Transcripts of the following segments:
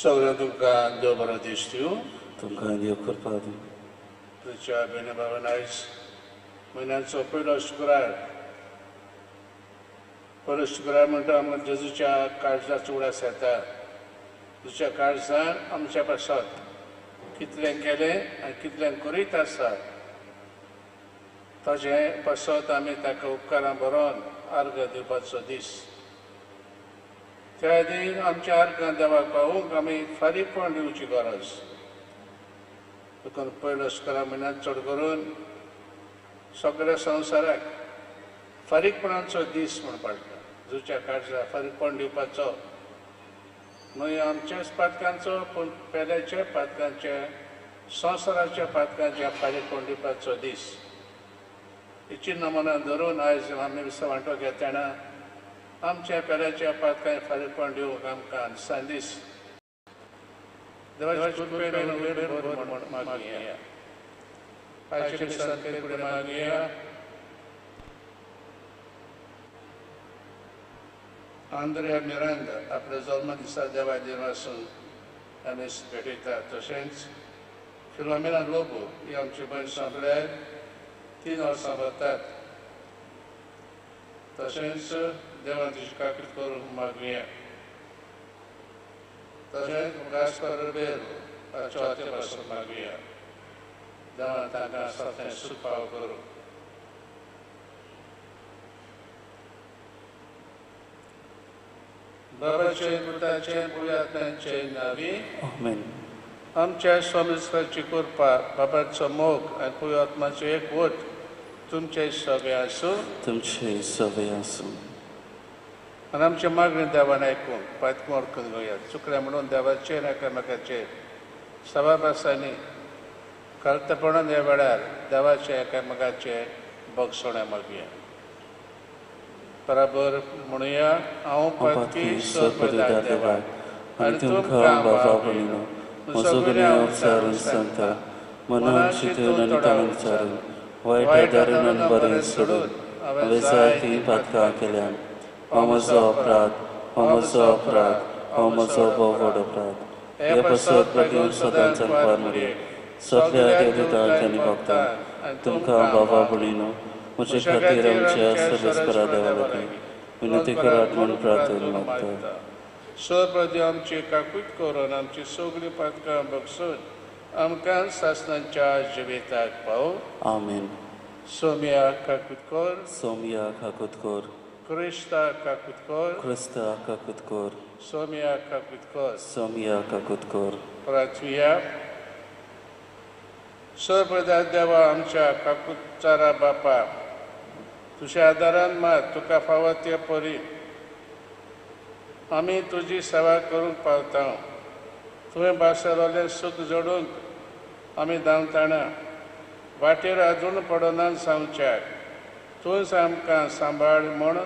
सगळ्या तुमकां देव बरो दीस दिवं. तुमकां देव कृपा दिवं. तुमच्या बेने बाबान आयज म्हयन्याचो पयलो शुक्रार, पयलो शुक्रार म्हणटा आमकां जेजूच्या काळजाचो उगडास येता. तुज्या काळजान आमच्या पासत कितलें केलें आनी कितलें करीत आसा ताजें पासत आमी ताका उपकारां बरोवन अर्घ दिवपाचो दीस. त्या आदी आमच्या अर्घां देवाक पावूंक आमी फारीकपण दिवची गरज. देखून पयलो शुक्रार म्हयन्यांत चड करून सगळ्या संवसाराक फारीकपणाचो दीस म्हूण पडटा. जुच्या काळजा फारीकपण दिवपाचो न्हय आमच्याच पातकांचो पूण पेल्याच्या पातकांच्या संवसाराच्या पातकांच्या फारीकपण दिवपाचो दीस. ही चिन्ह मनान धरून आयज आमी वांटो घेतना आमच्या पेल्याच्या पातकांक फारीकपण दिवंक आमकां सांदीस देवाच्या कृपेन म्हूण मागया. आयच्या दिसांत फुडें मागया. आंद्रिया मिरांदा आपल्या जल्म दिसा देवा देवासून आमी भेटयता. तशेंच फिलोमेना लोबो ही आमची भयण सोंपल्यार 3 वर्सां भरतात. तशेंच देवान तुजी काकूट करूंक मागुया. तशेंच गास्पार रिबेरो हाच्या हाते पासून मागुया. देवान तांकां आसा तें सूख फावो करूं. बाबाचे पुताचे पुण्यात्म्यांचे नावी आमेन. आमच्या स्वामीची कृपा, बाबाचो मोग आनी पुण्यात्माचो एकवट तुमचे सगळे आसूं. तुमचे सगळे आसूं. आनी आमचे मागणी देवान आयकूंक पातमोड करून घेवया. चुकल्या म्हणून देवाचेर एकामेकाचेर सभाभासांनी कळतपणान ह्या वेळार देवाचे एकामेकाचे बगसोणे मागया. बराबर म्हणुया. हांव पातकी सर्वदा देवा आनी तुमकां बाबा भयणीनो म्हजो गुन्यांव विचारून सांगता. मनान चिंतून आनी ताणून विचारून वायट आदारून आनी बरें सोडून हांवें जायतीं पातकां केल्यान. हो म्हजो अपराध, हो म्हजो अपराध, हो म्हजो भोव व्हड अपराध. हे पासत बेगीन सदांच सांगपार मरये सगल्या देवदूतांक आनी भक्तांक तुमकां बाबा भयणीनो म्हजे खातीर आमच्या सर्वेस्परा देवा लागीं विनंती करात म्हूण प्रार्थना मागता. सर्वप्रदी आमची काकूट करून आमची सगळीं पातकां बगसून आमकां सासणाच्या जिविताक पाव. आमेन. सोम्या काकूट कर. सोम्या काकूट कर. क्रिस्ता काकूट कर. क्रिस्ता काकूट कर. सोम्या काकूट कर. सोम्या काकूट कर. प्रार्थुया. सर्वप्रदा देवा आमच्या काकुचारा बापा, तुज्या आदारान मात तुका फावो ते परी आमी तुजी सेवा करूंक पावता. तुवें भासरलें सूख जोडूंक आमी धांवतना वाटेर आजून पडना जावच्याक तूंच आमकां सांबाळ म्हूण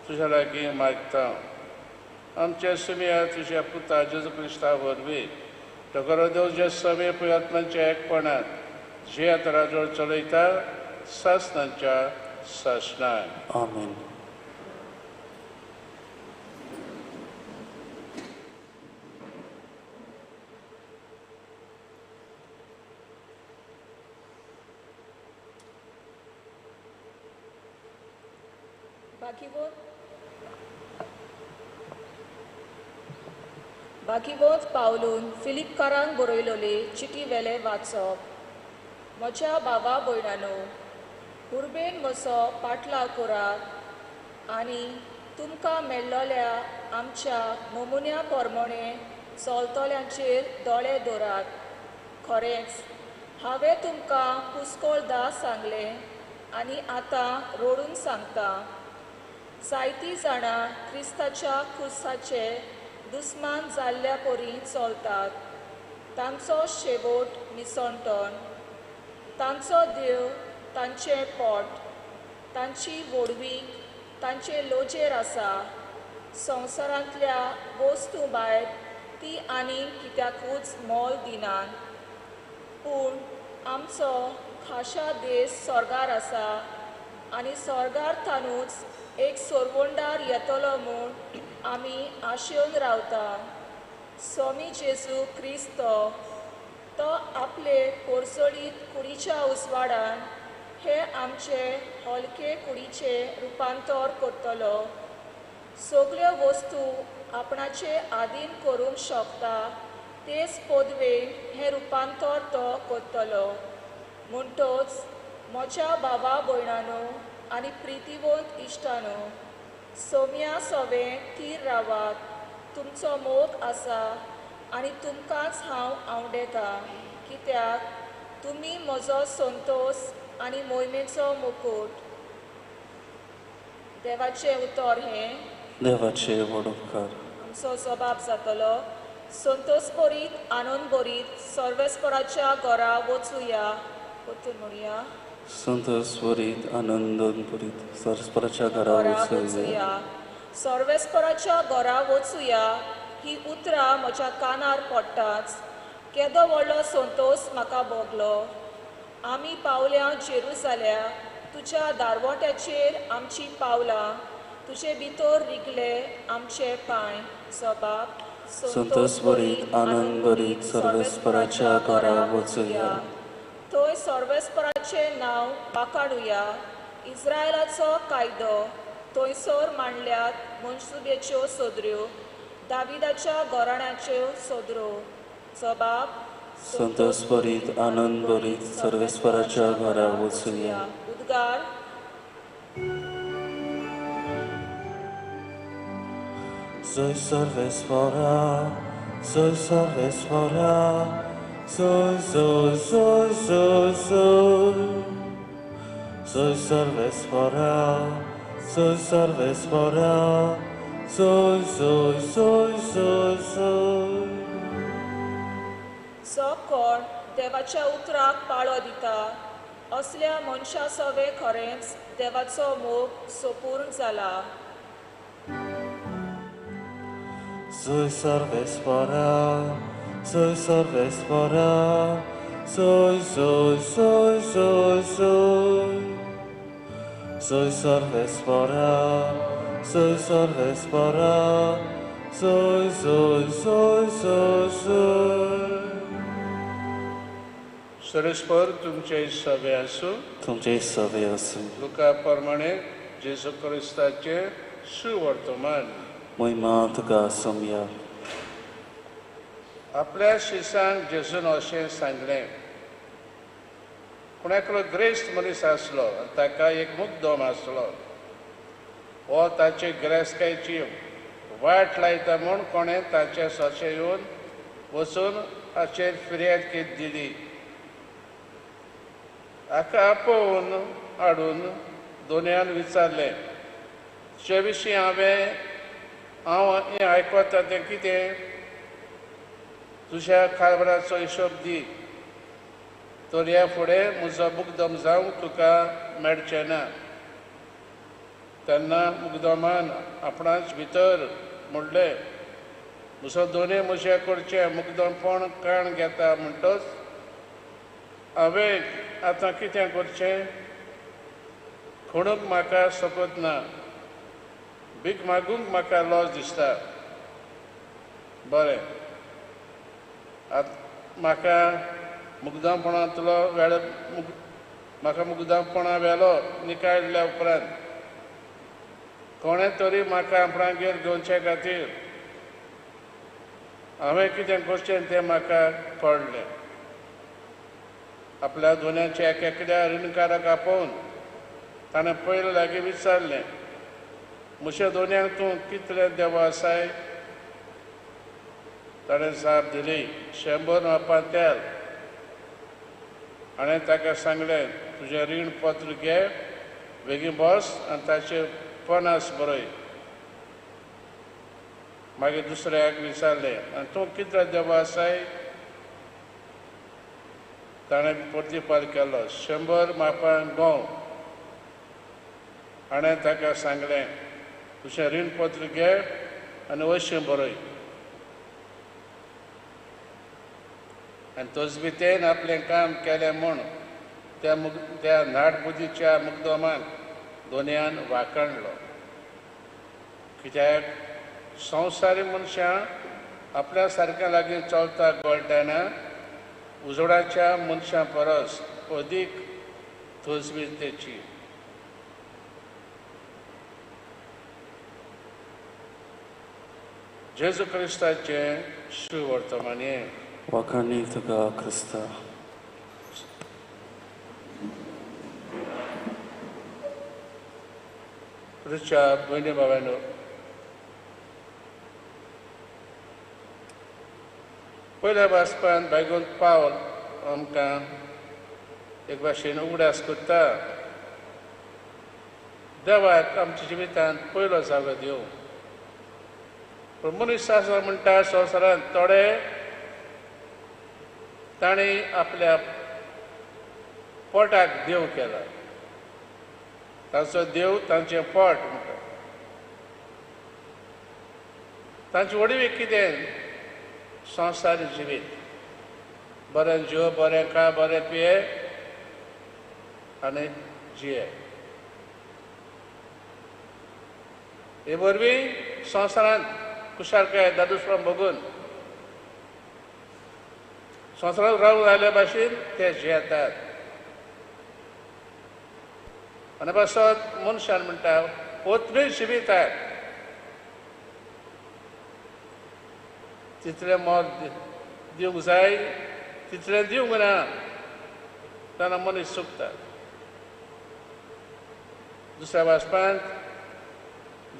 तुज्या लागीं मागता. आमच्या सुम्या तुज्या पुता जेजू क्रिस्ता वरवीं टगरो देव जे सवे पुयात्मांच्या एकपणांत जे आतां राजवट चलयता सासणाच्या सासणान. आमेन. बाकीवोत पावलून फिलिपकारांक बरयलोले चिटी वेले वाचप. म्हज्या भावा भयणानो, उर्बेन म्हजो पाटलाव करात आनी तुमकां मेळ्ळोल्या आमच्या नमुन्या प्रमाणे चलतल्यांचेर दोळे दवरात. खरेंच हांवें तुमकां पुस्कोळदा सांगलें आनी आतां रडून सांगता, जायतीं जाणां क्रिस्ताच्या खुर्साचे दुस्मान जाल्ल्या परी चलतात. तांचो शेवट मिसणटण, तांचो देव तांचें पोट, तांची व्हडवीक तांचे लोजेर आसा. संवसारांतल्या वस्तू भायर ती आनी कित्याकूच मोल दिनात. पूण आमचो खाशा देश स्वर्गार आसा आनी स्वर्गार थानूच एक सोरवंडार येतलो म्हूण आमी आशेवन रावता. स्वामी जेजू क्रिस्त तो आपले पोरसोळीत कुडीच्या उजवाडान हे आमचे हलके कुडीचें रुपांतर करतलो. सगल्यो वस्तू आपणाचे आदीन करूंक शकता तेच पदवेन हें रुपांतर तो करतलो. म्हणटच म्हज्या भावा भयणानो आनी प्रितीवंत इश्टानो, सोम्या सोवें थीर रावात. तुमचो मोग आसा आनी तुमकांच हांव आवडेता, कित्याक तुमी म्हजो संतोस आनी मोहिमेचो मुकूट. देवाचें उतर हें देवाचे व्हड उपकार. आमचो जबाब जातलो. संतोस बरीत आनंद बरीत सर्वेस्पराच्या घरा वचुया. वचून म्हणया, संतोस बरीत आनंद बरीत सर्वेस्पराच्या घरा वचुया. सर्वेस्पराच्या घरा वचुया ही उतरां म्हज्या कानार पडटाच केदो व्हडलो संतोस म्हाका भोगलो. आमी पावल्या जेरुजाल्या, तुज्या दारवट्याचेर आमची पावलां, तुजे भितर रिगले आमचे पांय. जबाब संतोस बरीत आनंद बरीत सर्वेस्पराच्या घरा वचुया. थंय सर्वेस्पराचें नांव वाखाणुया. इस्रायलाचो कायदो थंयसर मांडल्यात मनसुबेच्यो सदऱ्यो, दाविदाच्या घराण्याच्यो सदरो. जबाब संतोस बरीत आनंद बरीत सर्वेस्पराच्या घरा वचुया. उद्गार जय सर्वेस्परा, जय सर्वेस्परा, जय जय जय जय जय. जय सर्वेस्परा, जय सर्वेस्परा, जय जय जय जय जय. जो कोण देवाच्या उतराक पाळो दिता असल्या मनशा सवे खरेंच देवाचो मोग सोपूर्ण जाला. जय सर्वेस्परा, जय सर्वेस्परा, जय जय जय जय जय. जय सर्वेस्परा, जय सर्वेस्परा, जय जय जय जय जय. सर्वेस्पर तुमचे सवे आसूं. तुमचे सवे आसूं. लुका प्रमाणे जेजू क्रिस्ताचे सुवर्तमान. महिमा तुका सोमया. आपल्या शिसांक जेजून अशें सांगलें, पूण एकलो ग्रेस्त मनीस आसलो आनी ताका एक मुग्दम आसलो. हो ताचे गिरेस्तकायेची वाट लायता म्हूण कोणें ताचे सोशे येवन वचून हाचेर फिर्याद केली दिली. हाका आपोवन हाडून दोनयान विचारलें, तुजे विशीं हांव हें आयकता तें कितें? तुज्या कारभाराचो हिशोब दी, तर ह्या फुडें म्हजो मुग्दम जावंक तुका मेळचें ना. तेन्ना मुग्दमान आपणाच भितर म्हणलें, म्हजो दोनूय म्हज्या कडचें मुग्दमपण काण घेता म्हणटच हांवें आतां कितें करचें? खणूंक म्हाका शकत ना, भीक मागूंक म्हाका लॉस दिसता. बरें, आतां म्हाका मुग्दमपणांतलो वेळ म्हाका मुग्दमपणा वेलो निकाळल्या उपरांत कोणें तरी म्हाका आपणागेर घेवचे खातीर हांवें कितें करचें तें म्हाका कळ्ळें. आपल्या दोन्याच्या एक एकल्या रिणकाराक आपोवन ताणें पयले लागीं विचारलें, म्हज्या दोन्यांक तूं कितले देव आसाय? ताणें जाप दिली, 100 मापां तेल. हाणें ताका सांगलें, तुजें रीण पत्र घे, बेगीन बस आनी ताचेर 50 बरय. मागीर दुसऱ्याक विचारलें, आनी तूं कितले देव आसाय? ताणें प्रतिपाद केलो, 100 मापां गंव. हाणें ताका सांगलें, तुजें रीणपत्र घे आनी 80 बरय. आनी तजवितेन आपलें काम केलें म्हूण त्या नाडबुद्दीच्या मुकदमाक दोनयान वाखणलो. कित्याक संवसारी मनशां आपल्या सारक्या लागीं चलता गळटना उजवाडाच्या मनशां परस अदीक तजवितेची. जेजू क्रिस्ताचें सुवर्तमानी. वाखाणी तुका क्रिस्ता. ऋचा भयणी भावांनो, पयल्या वाचपान बायगून पावल आमकां एक भाशेन उगडास करता, देवाक आमच्या जिवितांत पयलो जागो दिवं. पूण मनीस आसा म्हणटा संवसारांत थोडे ताणें आपल्या पोटाक देव केला, तांचो देव तांचें पोट म्हणटा. तांची व्हडवीक कितें? संवसारी जिवीत, बरें जेव, बरें खा, बरें पिये आनी जिये. हे वरवीं संवसारांत कुशाळकाय दादूसपण भोगून संवसारांत रावूंक आयिल्ले भाशेन ते जियेतात. आनी पासत मनशान म्हणटा ओतमी जिविताक तितलें मोल दिवंक जाय तितलें दिवंक ना तेन्ना मनीस चुकता. दुसऱ्या वाचपांत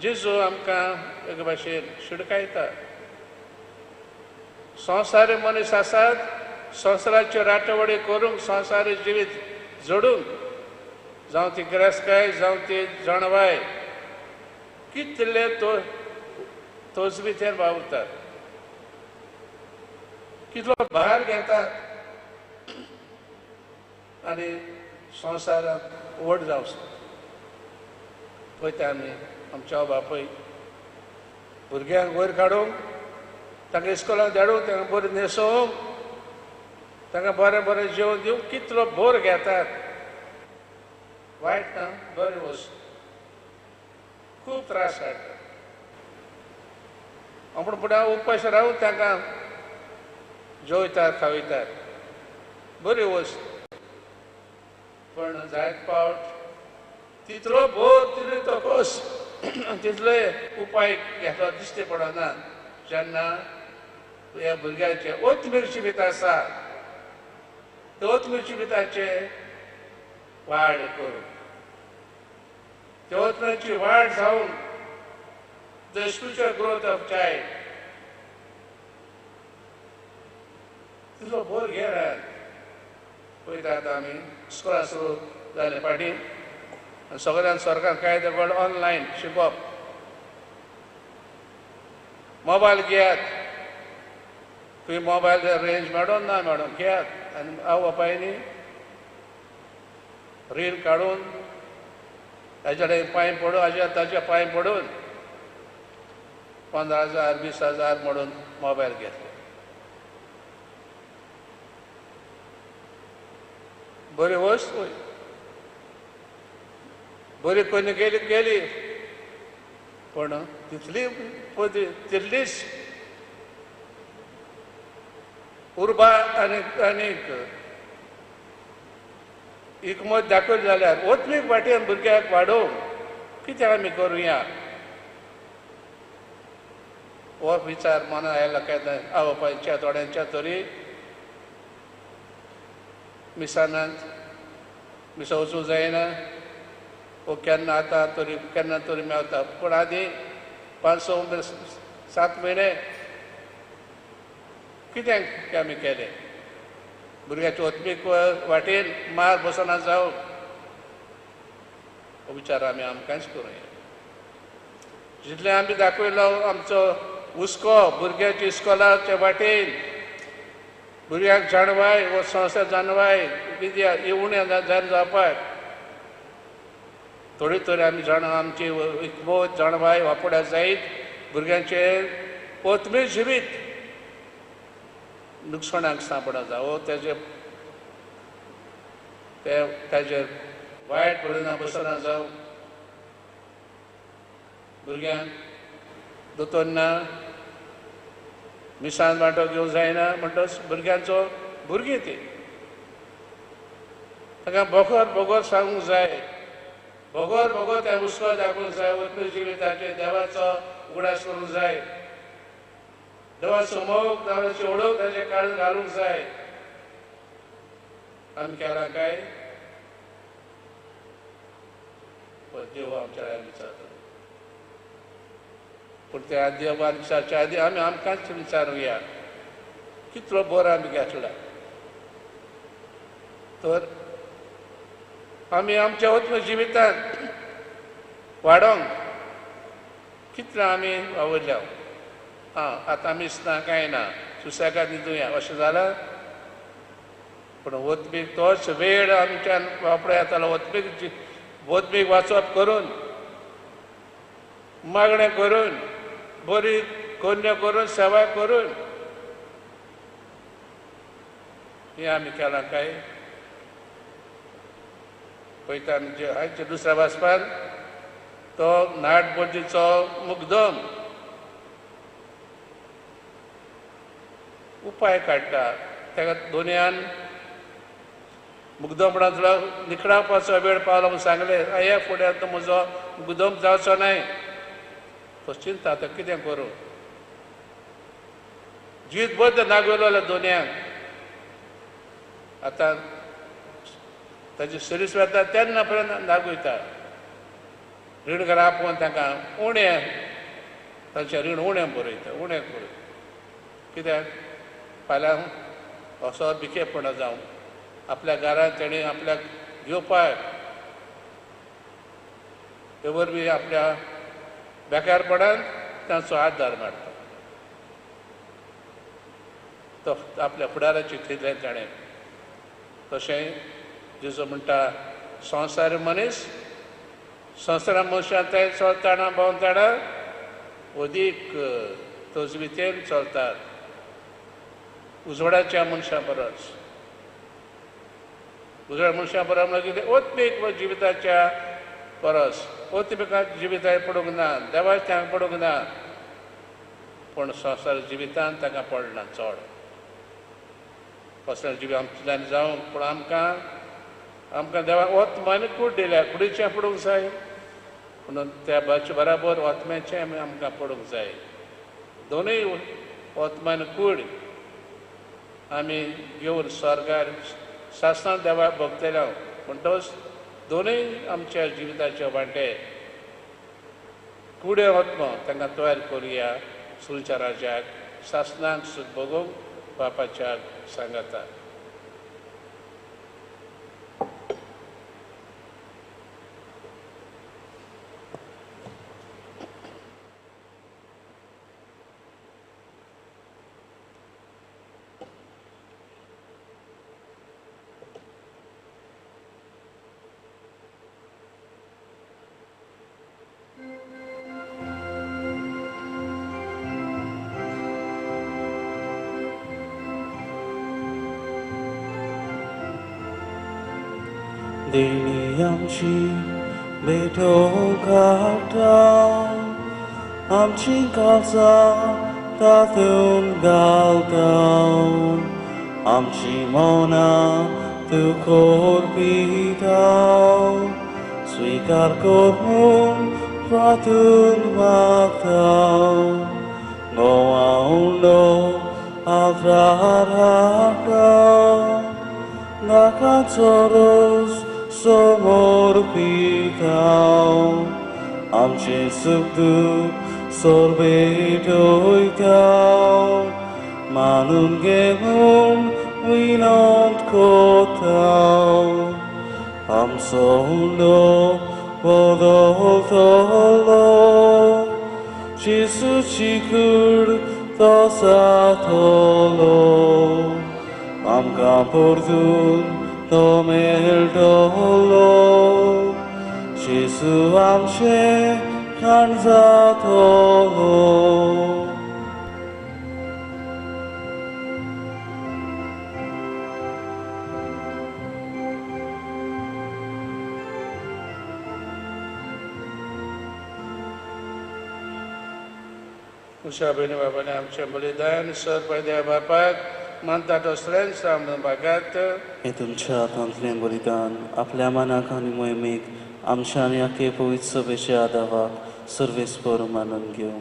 जेजू आमकां एक भाशेन शिडकायता, संवसारी मनीस आसात, संवसाराच्यो राटवडी करूंक, संवसारी जिवीत जोडूंक, जावं ती गिरेस्तकाय जावं ती जाणवाय, कितले तजवितेन वावुरतात, कितलो भार घेतात आनी संवसारांत व्हड जावं. पळयता आमी आमच्या बापूय भुरग्यांक वयर काडूंक, तांकां इस्कोलाक धाडूंक, तांकां बरें न्हेसोवंक, तांकां बरें बरें जेवण दिवंक कितलो भोर घेतात. वायट ना, बरी वस्त, खूब त्रास काडटात. आपूण फुडें उपास रावून तांकां जेवयतात, खावयतात, बरी वस्त. पण जायत पावट तितलो भोर, तितलो तकोस, तितले उपाय घेतलो दिश्टी पडना. जेन्ना ह्या भुरग्याचे ओतमीर जिवीत आसा, ते ओतमीर जिविताचे वाड करून, ते ओतमीरची वाड जावन the spiritual growth of child तितलो भोर घेनात. पळयतात आमी स्कुलां सुरू जाले फाटीं सगळ्यान सरकार कायदे कडेन ऑनलायन शिकप, मोबायल घेयात, तुवें मोबायल रेंज मेळोन ना मेळोन घेयात. आनी आवय बापायनी रीण काडून ताच्या कडेन पांय पडून, हाज्या ताच्या पांय पडून 15,000 20,000 म्हणून मोबायल घेतले. बरी वस्त बरी कोणी गेली गेली, पण तितली तितलीच उर्बा आनी आनीक इकमत दाखयली जाल्यार ओतमीक वाटेन भुरग्याक वाडोवंक कितें आमी करुया. हो विचार मनान आयलो केन्ना आवय बापायच्या थोड्यांच्या तरी मिसानांत मिसा वचूंक जायना वो केन्ना आतां तरी केन्ना तरी मेवता पूण आदी 5 6 7 म्हयने कितें आमी केलें भुरग्याचे ओतमीक वाटेन मार बसना जावं हो विचार आमी आमकांच करुया. जितलें आमी दाखयलो आमचो हुस्को भुरग्याची इस्कोलाच्या वाटेन भुरग्यांक जाणवाय वो संस्था जाणवाय विद्या ही उणें जायना जावपाक थोडी तरी आमी जाणा आमची एकमत जाणवाय वापड्या जायत भुरग्यांचेर ओतमी जिवीत नुकसाणाक सांपडा जावं तेजे ते ताजेर वायट परिणाम बसना जावं. भुरग्यांक दोतोर ना मिसान वांटो घेवंक जायना म्हणटच भुरग्यांचो भुरगीं ती ताका बोगर बोगर सांगूंक जाय बोगर बोगर त्या हुस्को दाखोवंक जाय ओतमी जिविताचेर देवाचो उगडास करूंक जाय देवाचो मोग देवाची ओळख ताचे काळून घालूंक जाय. आमी केला काय देव आमच्या विचारता पूण त्या देवान विचारच्या आदी आमी आमकांच विचारुया कितलो बरो आमी घेतला तर आमी आमच्या आत्म जिवितांत वाडोवंक कितलो आमी वावुरल्या. आं आतां मीस ना कांय ना सुसेगाद न्हिदुया अशें जालां पूण ओतमीक तोच वेळ आमच्यान वापरो येतालो ओतमीक ओतमीक वाचप करून मागणें करून बरी कोन्य करून सेवा करून हें आमी केलां काय पळयता आमी आयच्या दुसऱ्या वाचपान तो नाटबोटीचो मुग्दम उपाय काडटा ताका दोनयान मुग्दमपणांतलो निखळावपाचो वेळ पावलो म्हूण सांगलें ह्या फुडें आतां म्हजो मुग्दम जावचो न्हय तो चिंता आतां कितें करूं जीत बद्द नागयलो दोनयांक आतां ताजी सर्वीस वता तेन्ना पर्यंत नागयता रीण आपोवन तांकां उणें तांचें रीण उणें बरयता उणें करून कित्याक फाल्यां असो भिकेपणा जावं आपल्या घरांत तेणें आपल्याक घेवपाक हे वरवीं आपल्या बेकारपणान तांचो आदार मारता तो आपल्या फुडाराची चिंतलें ताणें. तशें जेजू म्हणटा संवसार मनीस संवसारा मनशां ते चलतना भोंवतना अदीक तजवितेन चलतात उजवाडाच्या मनशां परस. उजवाड मनशां परस म्हणल्यार कितें ओतमीक जिविताच्या परस ओतमीक जिविताय पडूंक ना देवाच तांकां पडूंक ना पूण संवसार जिवितान तांकां पडना चड कसलें जिवीत आमच्यान जावंक पूण आमकां आमकां देवाक ओतमान कूड दिल्या कुडीचें पडूंक जाय म्हणून त्या बराबर ओतम्याचें आमकां पडूंक जाय. दोनूय ओतमान कूड आमी घेवन स्वर्गार सासणां देवाक भोगतले म्हणटच दोनूय आमच्या जिविताचे वांटे कुडे आत्मो तांकां तयार करुया सुलच्या राजाक सासणाक सुख भोगूंक बापाच्या सांगाता. देणी आमची भेटो घालता आमची काळजां तातूंत घालता आमची मनां तूं कोरपिता स्वीकार करून प्रार्थून मागता. गोवा उंडो आत्रार हाडटा नाकाचो रोस समर्पिता आमचें सुख दुख सोरबेटोयता मानून घेवन विनोद कोता आमचो उंडो बदलतलो जेसूची कूड तो जातलो आमकां परतून तो मेळटलो जेसू आमचें खाण जातलो. उषा भयणी बाबांनी आमचें बलिदान सर देवा बापाक मानता तसलेंच आमकां भागात हें तुमच्या हातांतलें बलिदान आपल्या मनाक आनी मोहिमेक आमच्या आनी आखे पवित्र सभेच्या आदावाक सर्वेस्पर मानून घेवं.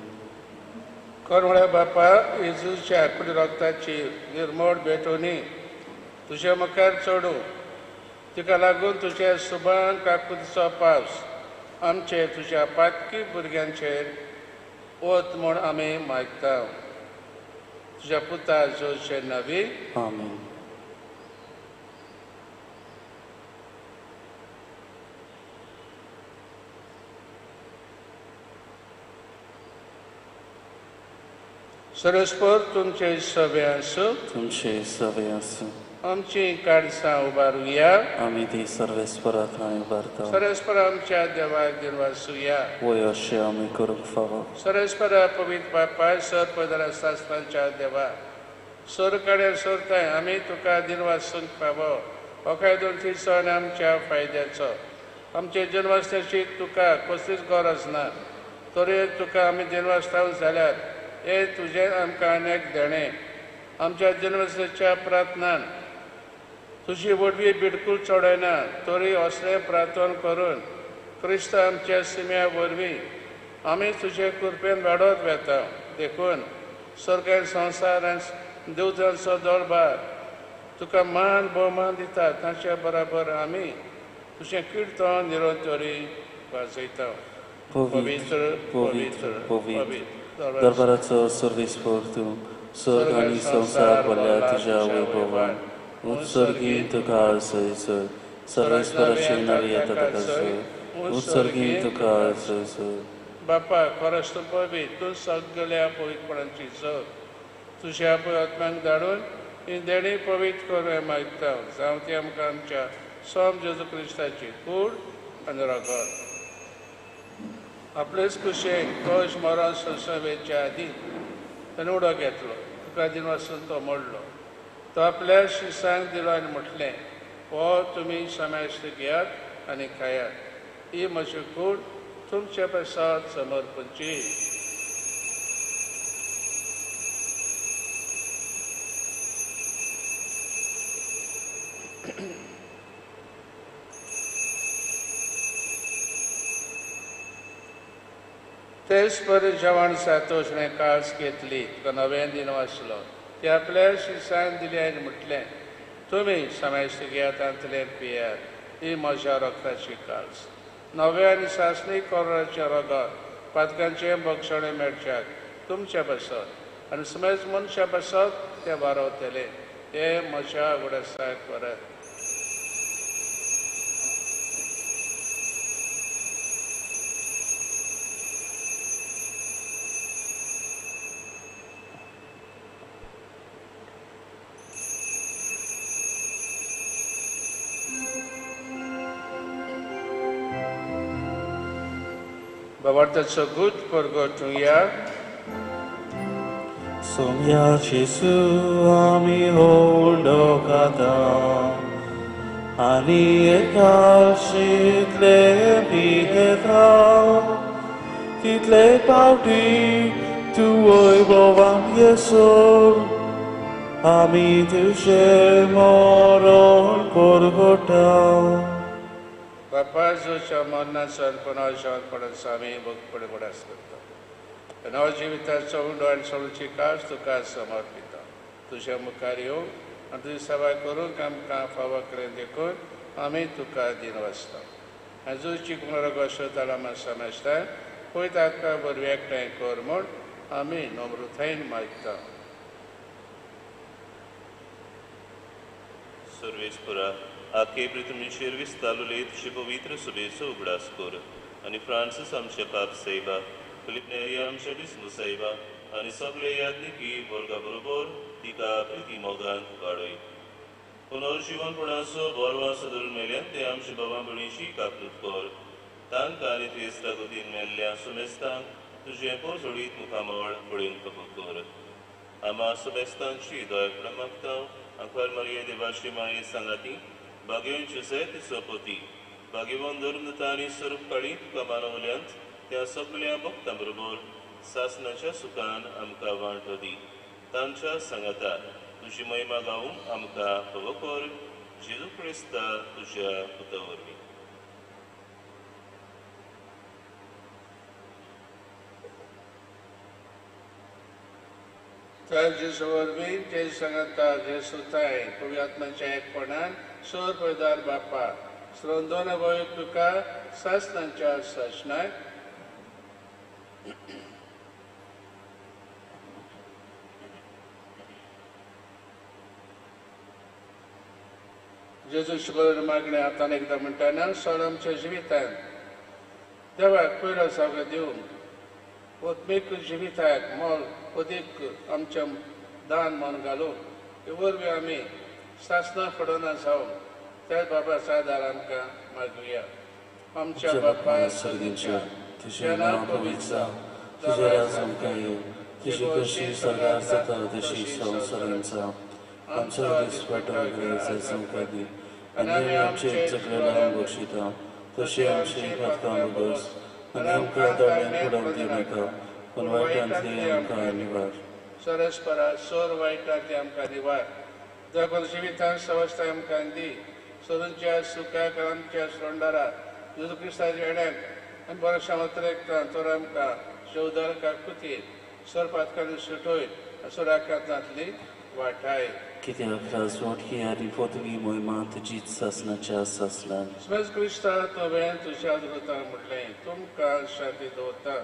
कोण म्हळ्यार बापा जेजूच्या कुडी रक्ताची निर्मोड भेटोवणी तुज्या मुखार चडूं तिका लागून तुज्या सुबान काकुतीचो पावस आमचे तुज्या पातकी भुरग्यांचेर वत म्हूण आमी मागता तुज्या पुता जोचे नवी. आमेन. सरस्पर तुमचे सभे आसूं तुमचे सभे आसूं. आमची काळजां उबारुया आमी ती सर्वेस्परा थंय उबारता. सरस्पर आमच्या देवाक दिनवासुया वय अशें आमी करूंक फावो. सरस्परा पवित्र बापाय सर पदरा शास्त्रांच्या देवा सोर कडेन सोरताय आमी तुका दिनवासूंक फावो हो कायदो तिचो आनी आमच्या फायद्याचो. आमचे दिनवासण्याची तुका कसलीच गरज ना तरी तुका आमी दिनवासता जाल्यार हे तुजें आमकां अनेक देणें. आमच्या दिनवासण्याच्या प्रार्थनान तुजी वडवी बिलकूल चडयना तरी असलें प्रार्थना करून क्रिस्त आमच्या सिम्या वरवीं आमी तुजे कृपेन वाडत वेता. देखून स्वर्ग संवसार देवतांचो दरबार तुका मान भोवमान दिता तांचे बराबर आमी तुजें किर्तन निरंतरी वाजयता. पवित्र पवित्र पवित्र दरबाराचो सर्वेस्पर तूं स्वर्ग आनी संवसार भरल्या तुज्या वैभवान. उत्सर्गीन तुका जय जय सर्वेस्पराचे नांव येता ताका जय. उत्सर्गीन तुका जय जय. बापा खरोच तूं पवित्र तूं सगळ्या पवित्रपणाची जग तुज्या आत्म्यांक धाडून ही देणी पवित्र करूं मागता जावं ती आमकां आमच्या सोम जेजू क्रिस्ताची कूड आनी रगत. आपलेच कुशेक कोश मरण संसवेच्या आदी ताणें उडो घेतलो तुका दिनवासून तो मोडलो तो आपल्या शिसांक दिलो आनी म्हटलें हो तुमी समाज घेयात आनी खायात ही म्हजी कूड तुमचे प्रसाद समर्पणची. तेच परी जेवण सातोशणें कास घेतली तुका नव्यान दिन वाचलो ते आपल्या शिसांक दिली आनी म्हटलें तुमी समाज घेयात तांतलें पियात ही म्हज्या रक्ताची कास नव्या आनी सासणी कोराच्या रगत पातकांचें बक्षणें मेळच्याक तुमच्या पासत आनी समज मनशा पासत ते वारवतले हे म्हज्या उडासाक परत. बाबार्थाचो गूत परगटुया. सोम्या जेसू आमी होंडो खाता आनी एकाशितले पियेता तितले पावटी तूं वैभवान येसर आमी तुजें मरण परगटा. बापा जोच्या मरणाचो अर्पण आमी भोगपड उगडास करता. नव जिविताचो उंडो आनी सोडूची काज तुका समर्पिता. तुज्या मुखार येवंक आनी तुजी सेवा करूंक आमकां फावो केलें देखून आमी तुका दिनवासता. आनी जुची कुमार तालामा समजता पळय ताका वरवीं एकठांय कर म्हूण आमी नम्रतायेन मागता. सर्वेस्परा आखे पृथ्वीचेर विस्तारले तुजे पवित्र सभेचो उगडास कर आनी फ्रांसीस आमच्या पाप सायबा, फिलीप नेरी आमच्या डिस्मू सायबा आनी सगळे याज्ञिकी वर्गा बरोबर तिका प्रिती मोगान वाडय. पुनर्जिवनपणाचो बरवा सदूर मेल्यान ते आमच्या बाबा भयणीची काकूत कर. तांकां आनी क्रिस्ता गोतीन मेल्ल्या सुमेस्तांक तुजें पोरजोडीत मुखामळ पळोवंक कर. आमा सुमेस्तांची दयापणा मागता. आंखार मारिये देवाची माये सांगाती भाग्यवंत जुझे सोपोती भाग्यवंत धर्मदूता आनी स्वरूप काळी तुका मानवल्यांत त्या सगळ्या भक्तां बरोबर सासनाच्या सुखान आमकां वांटो दी. तांच्या सांगाता तुजी महिमा गावूंक आमकां फावो कर. जेजू क्रिस्ता तुज्या पुता वरवीं. तर जेजू वरवीं जेजू सांगाता जेजूताय पवित्र आत्म्याच्या एकपणान सोर पयदार बापा श्रोंदोन वय तुका सासनाच्या सासनाक. जेजू शिकवलें मागणें आतां एकदां म्हणटाना सण आमच्या जिवितांत देवाक पयलो जागो दिवन आत्मीक जिविताक मोल अदीक आमच्या दान मन घालून हे वरवीं आमी सासनां फडोना जावन त्याच बाबाचा आदार आमकां मागुया. आमच्या बापा सर्गीच्या तुजें नांव पवित्र जावं, तुजें राज आमकां येवं, तुजी कशी स्वर्गार जाता तशी संवसारांत जावं. आमचो दिसपटो गरज आमकां दी आनी आमी आमचे चकलेलांक बक्षिता तशें आमचे पातकां बस आनी आमकां दाव्यान पडोवंक दिनाका पूण वायटांतली आमकां निवार. सरस्परा सोर वायटांतली आमकां निवार. जगून जिवितांत सवस्थाय आमकां दी. सोरूंच्या सुखाक आमच्या सोंडारा जेजू क्रिस्ताच्या येण्याक आनी बरो शामत्रेकता तर आमकां शेवदार काकुतीन सर पातकांनी सुटोय सोराकांतली वाठाय. कित्याक राजवट ही आनी पदवी मोहिमा तुजीच सासनाच्या सासनान. स्मेज क्रिस्ता तुवें तुज्या दुतांक म्हटलें तुमकां शांती दवरता,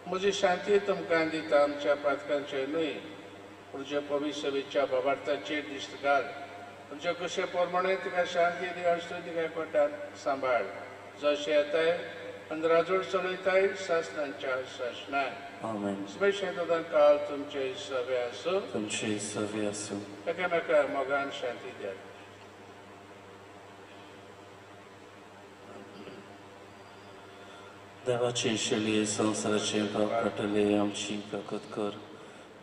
म्हजी शांती तुमकां दिता. आमच्या पातकांचेर न्हय तुज्या पवित्र सभेच्या बाबार्थाचेर दिश्ट घाल. तुमच्या कशे प्रमाणे तिका शांती दी आनी तिका कोटात सांबाळ. जशें येताय आनी राजवट चलयताय सासनाच्या सासनान. आमेन. स्मेश काल तुमचे सवे आसूं. तुमचे सवे आसूं. एकामेका मोगान शांती द्यात. देवाचे शेळये संवसाराचें पाप काडटले आमची काकत कर.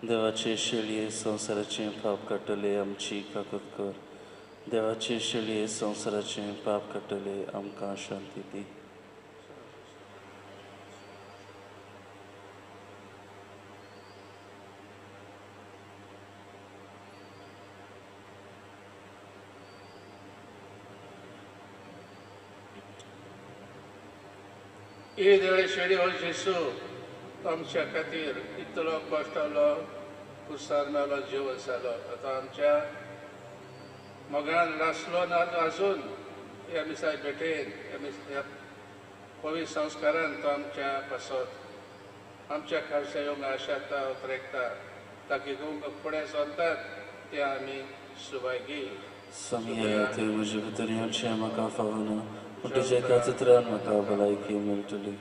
देवाचे शेळये संवसाराचें पाप काडटले आमची काकत कर. देवाचे शेळये संवसाराचें पाप काडटले आमकां शांती दी. ही देवे शेळी हो जेसू आमच्या खातीर इतलो कश्टलो कुसार मेलो जीव जालो. आतां आमच्या मोगान नासलो ना आजून ह्या मिसाय भेटेन ह्या पवित्र संस्कारान तो आमच्या पासत आमच्या खालसा येवंक आशाता उतरेकता ताकी गोंक फुडें सरतात ते आमी सुभागी. स्वामी तुवें म्हजे भितर येवचें म्हाका फावना पूण तुज्या एका चित्रान म्हाका भलायकी मेळटली.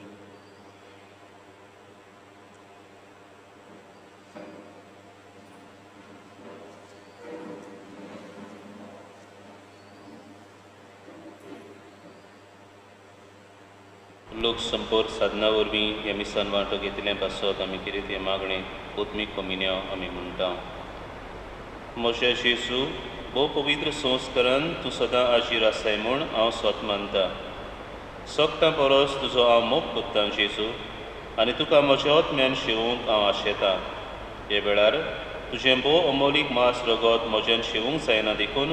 लोक संपर्क साधना वरवीं ह्या मिसान वांटो घेतिल्ल्या पासत आमी कितें तें मागणें आत्मीक कोमिन्यांव आमी म्हणटा. म्हज्या जेजू भोव पवित्र संस्कारान तूं सदां आजीर आसाय म्हूण हांव स्वत मानता. सगटां परस तुजो हांव मोग कोत्तां जेजू आनी तुका म्हज्या आत्म्यान शेवूंक हांव आशेतां. हे वेळार तुजें भोव अमोलीक मांस रगत म्हज्यान शेवूंक जायना देखून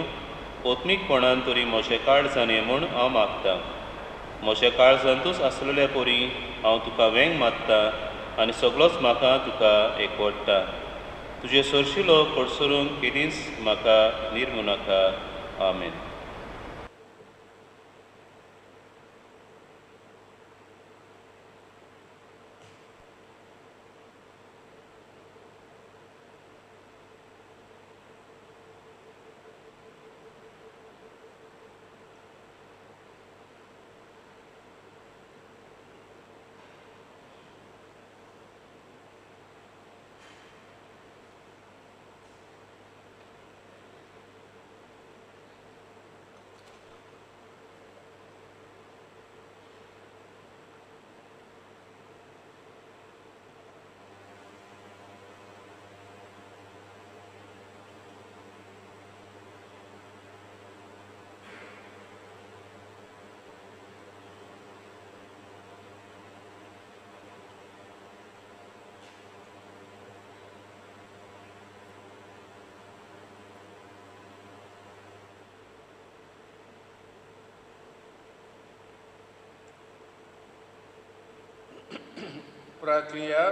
आत्मीकपणान तरी म्हजें काळजान ये म्हूण हांव मागतां. म्हज्या काळजांतूच आसलेल्या परी हांव तुका वेंग मारता आनी सगळोच म्हाका तुका एकवडटा. तुजे सरशिलो कडसरून केदींच म्हाका निर्मू नाका. आमेन. प्रार्थना.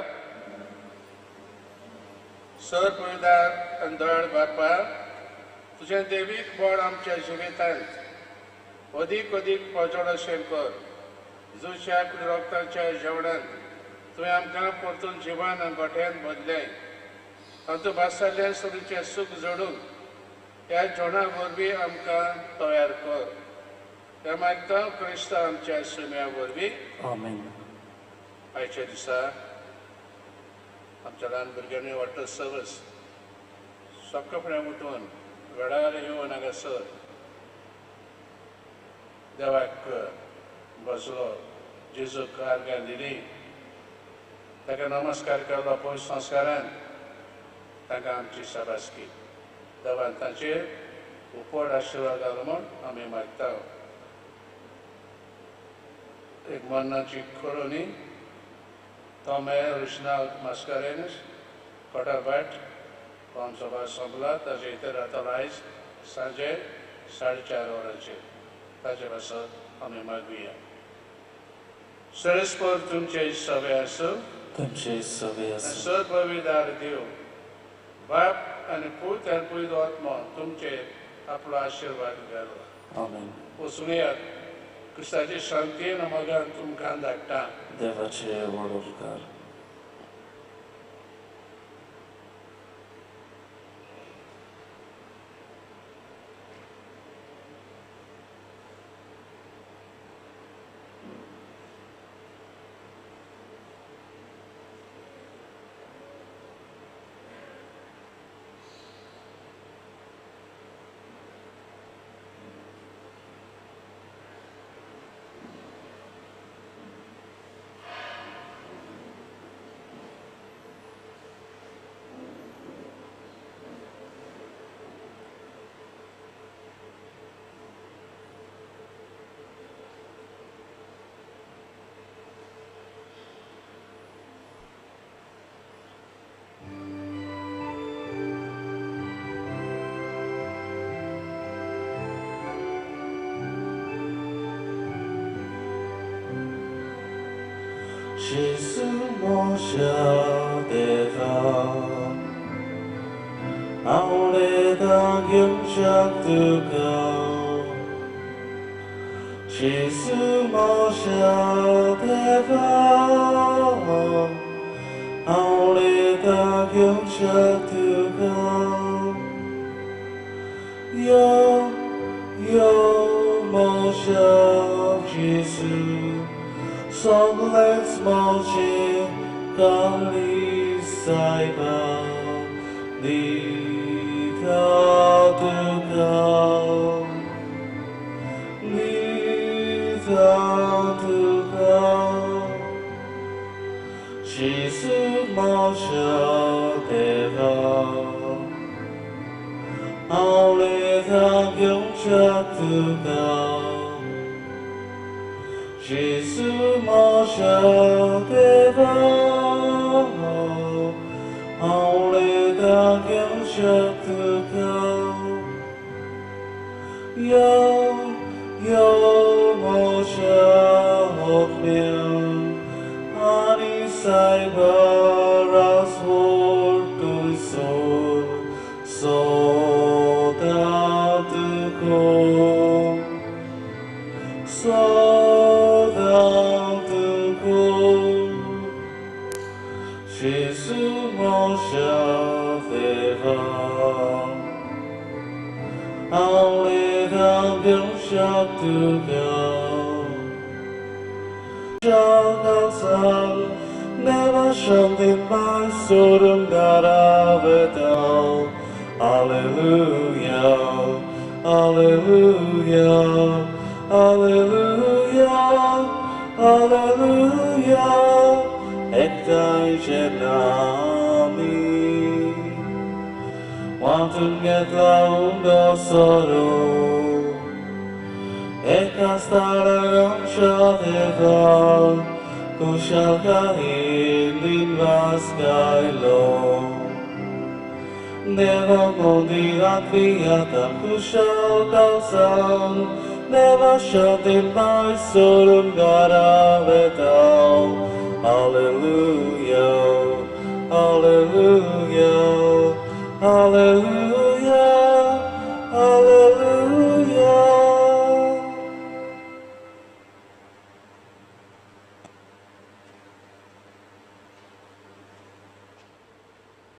सर पविदार अंदळ बापा, तुजें देवीक बळ आमच्या जिवितांत अदीक अदीक पजळ अशें कर. जुच्या रक्ताच्या जेवणांत तुवें आमकां परतून जिवन आनी गोठ्यान बदलें. तातूंत भासलें सरीचें सूख जोडून ह्या जेवणा वरवीं आमकां तयार कर. त्या मागता क्रिस्त आमच्या सुम्या वरवीं. आमेन. आयच्या दिसा आमच्या ल्हान भुरग्यांनी वाडटो सवस सकाळफुडें उठून वेळार येवन हांगासर देवाक बसलो, जेजूक आर्गां दिली, ताका नमस्कार केलो पयस संस्कारान. तांकां आमची शाबासकी. देवान तांचेर उपड आशिर्वाद घालो म्हूण आमी मागता. एक मरणाची खोरोनी तोमे रुशनाल मास्कारेनस कोटाबाट आमचो भास सोंपला. ताजे इतर जातलो आयज सांजे 4:30 वरांचेर. ताजे पासत आमी मागुया. सरस्पर तुमचे सवे आसूं. तुमचे सवे आसूं. सर पविदार देव बाप आनी पूत आनी पयलो आत्मो तुमचेर आपलो आशिर्वाद घालो. आमेन. वचुयात क्रिस्ताची शांती मोगान तुमकां धाडटा. देवाचे व्हड उपकार. Jésus mon cher deva, Jésus mon cher deva, Yo, yo, mon cher Jésus, Songles moche kali saiba li tatuka li tatuka Jésus moche deva Jésus mon cher deva, Yo, yo, mon cher, ani Cyber sword to soul, so that go, so that go. Jesus Moshe Deva, only the shall to go. Never shantin by Sodom Garavetal. Alleluia, Alleluia, Alleluia, Alleluia, Ektai Jenami. Wantum get laundo soro, Ekastaran Shadeval. Kushal kahin vaskailo. Deva mondirat viyata kushal kalsam. Deva shantin by sorum garavetal. Alleluia, Alleluia, Alleluia.